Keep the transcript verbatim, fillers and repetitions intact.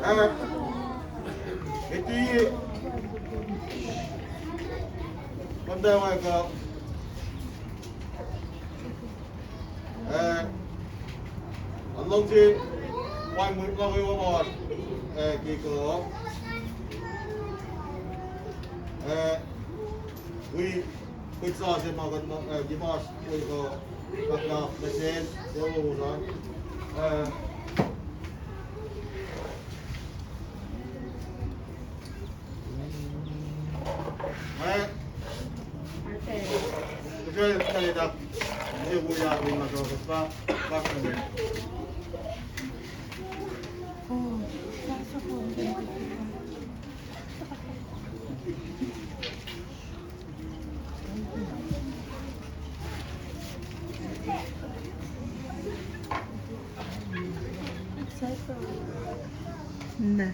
Ah, eti, panda waka, ah, alang se, wai mut na wewa ma, ah, kiko, ah, wi, Kuht sasuc ma kuht, eh, Timas, kuht kuh, kuht kuh message, elos an. Eh, eh, kuht kuh etuh, kuht kuh etuh, kuht kuh, kuht kuh. Nah.